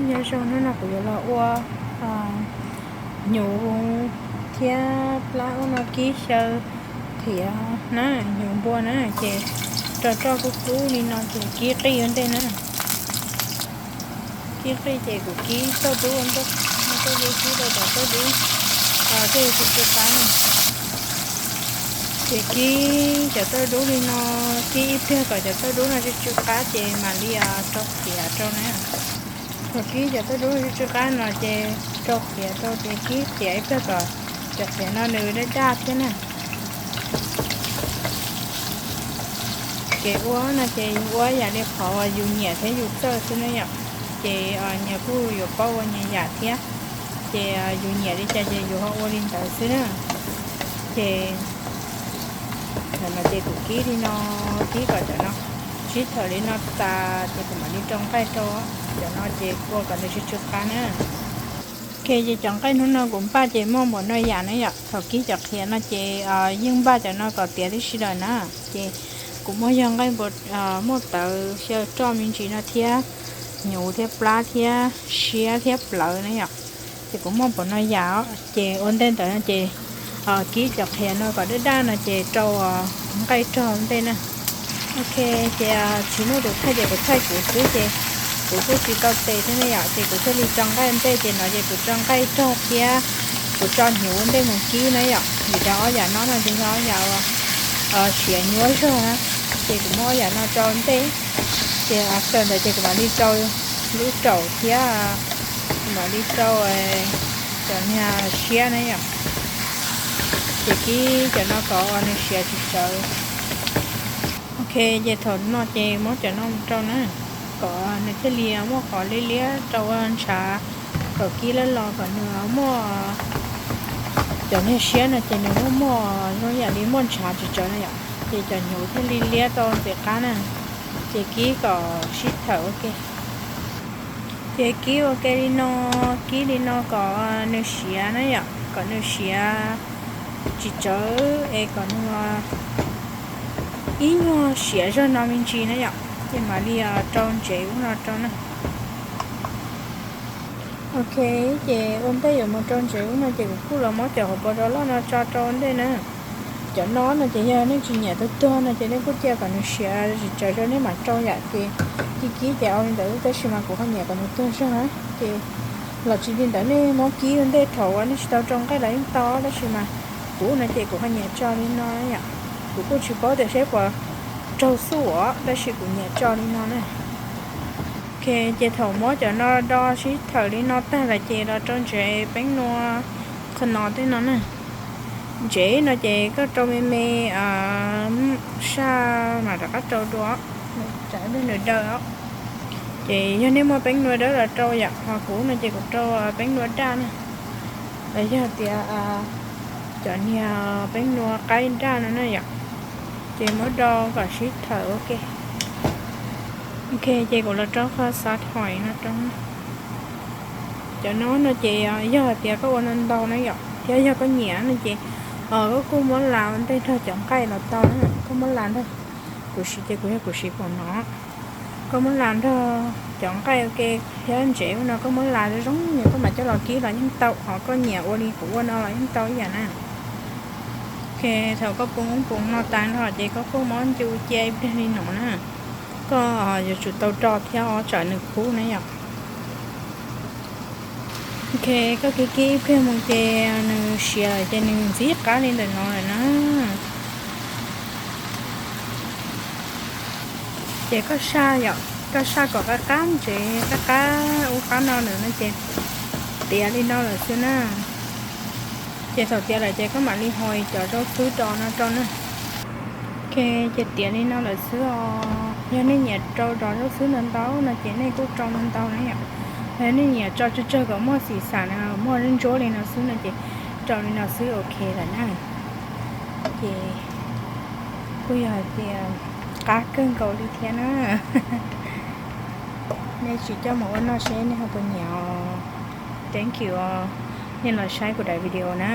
Nyob zoo, hnub no kuv yuav los ua hnyuv thiab plab ub no kib xyaw qhiav na, hnyuv npua na, ces rau roj kub kub li no ces kib qij ua ntej na. Kib qij ces kuv kib tauj dub ua ntej, no tuaj yeej kib rau cov tauj dub, thiaj li tsw tsw qab na. Ces kib cov tauj dub li no, kib ib pliag kom cov tauj dub no tsw tsw qab ces mam li rau qhiav rau na. Thaum kib cov tauj dub tsw tsw qab no ces rau qhiav rau, ces kib qhiav ib pliag kom cov qhiav no nws daj daj thiab na. Kev ua no ces yus ua yam li qhov uas yus nyiam thiab yus txawj xwb na yom. Ces nyias kuj yuav paub ua nyias yam thiab. Ces yus nyiam li cas ces yus ho ua li ntawd xwb na. Ces thaum no ces kuv kib li no, kib kom cov no sib tawm li no tas ces kuv mam li rau nqaij rau. Cov no ces ua kom nws tsw tsw qab na. Ok, ces cov nqaij hnub no kuv npaj ces muaj npaum no yam na yom. Thaum kib cov qhiav no ces yeej npaj cov no kom tiav tib si lawm na. Ces kuv muaj yog nqaij, muaj tawv xyaw roj me ntsis no thiab, hnyuv thiab plab thiab siab thiab plawv na yom. Ces kuv muaj npaum no yam os. Ces ua ntej ntawd no ces kib cov qhiav no kom daj daj no ces rau nqaij rog ntej na. Ok, ces tsis muaj tus thaij ces kuv thaij kuv xwb ces kuv kuj tsis tau tes thiab ne yom, ces kuv thiaj li tso nqaij ntej. Ces no ces kuv tso nqaij rog thiab kuv tso hnyuv ntej mus kib na yom. Vim tias ob yam no no ces yog ob yam uas siav nyuaj zog na, ces kuv muab ob yam no rau ntej. Ces after ntawd ces kuv mam li rau lub raum thiab kuv mam li rau cov niag siab na yom. Ces kib cov no kom uas nws siav tsis tsawv. Ok, ces thaum no ces muab cov no mus rau na, kom nws thiaj li muaj qhov liab liab rau ua ntshav, kom kib lawm los kom nws muaj cov niag siab no ces nws muaj muaj zoo yam li muaj ntshav tsis tsawv na yom, ces cov hnyuv thiaj li liab tau ntxim qab na. Ces kib kom sib thawm ua ke. Ces kib ua ke li no, kib li no kom nws siav na yom, kom nws siav tsis tsawv es kom nws ib nyuag siav zog no me ntsis na yom, ces mam li rau ntsev ub no rau na. Ok, ces ua ntej yuav mus rau ntsev ub no ces kuv kuj los muab cov hauv paus rau loj no tso rau ntej na. Cov no no ces yog nej tsis nyiam tuag tuag no ces nej kuj cia kom nws siav tsis tsawv rau nej mam rau yom. Ces kib kib ces ua li ntawd, tab sis mas kuv ho nyiam kom nws tuag zog na. Ces los tsis li ntawd nej muab kib ua ntej thaum uas nej tsis tau rau nqaij los yeej tau, tab sis mas kuv no ces kuv ho nyiam tso li no yom. Kuv kuj tsis paub tias seb puas raug xuj os, tab sis kuv nyiam tso li no na. Ok, ces thaum muab cov no do sib thawm li no tag lawm ces los rau ntsev peeb nua qhov no tej no na. Ntsev no ces koj rau me me saj mas rov qab rau dua, tsam ib pliag nws daw os. Ces yog nej muaj peeb nua dawb los rau yom, ho kuv no ces kuv rau peeb nua daj na, los yog tias cov niag peeb nua qaib daj no na yom. Ces muab do kom sib thawm ua ke. Ok, ces kuv los rau qhov xav thoim no rau. Cov no no ces yog hais tias koj ua ntau ntau na yom, thiab yog koj nyiam no ces koj kuj muab las ua ntej nrog cov nqaij los tau na, koj muab las nrog, kuv siv ces kuv yog kuv siv paum no. Koj muab las nrog cov nqaij ua ke thiab ntsev ub no koj muab las zoo zoo, yog koj mam coj los kib los yeej tau, ho koj nyiam ua li kuv ua no los yeej tau ib yam na. Ok, thaum koj poob poob no tas nrho ces koj kuj muab ncu cia ib pliag li no na. Koj yuav tsum tau do thiab os tsam nws kub na yom. Ok, koj kib kib ib pliag mus ces nws siav lawm ces nws ntxim qab li ntawm no lawm na. Ces koj saj yom, koj saj kom qab qab ntsev qab qab ub qab no lawm no ces tiav li no lawm xwb na. Ces thaum tiav lawm ces koj mam li hais cov zaub xwb do no rau na. Ok, ces tiav li no lawm xwb os. Yog nej nyiam rau cov zaub xwb ntau ntau no ces nej kuj rau ntau ntau na yom. Yog nej nyiam tso tsawg tsawg kom muaj xim xam na, muaj ntsuab li no xwb no ces rau li no xwb ok lawm na. Ces kuj yog hais tias qab kawg nkaus li thiab na. Nej tsis coj mus ua noj seb nej ho puas nyiam os. Thank you os, nej los saib kuv daim video na.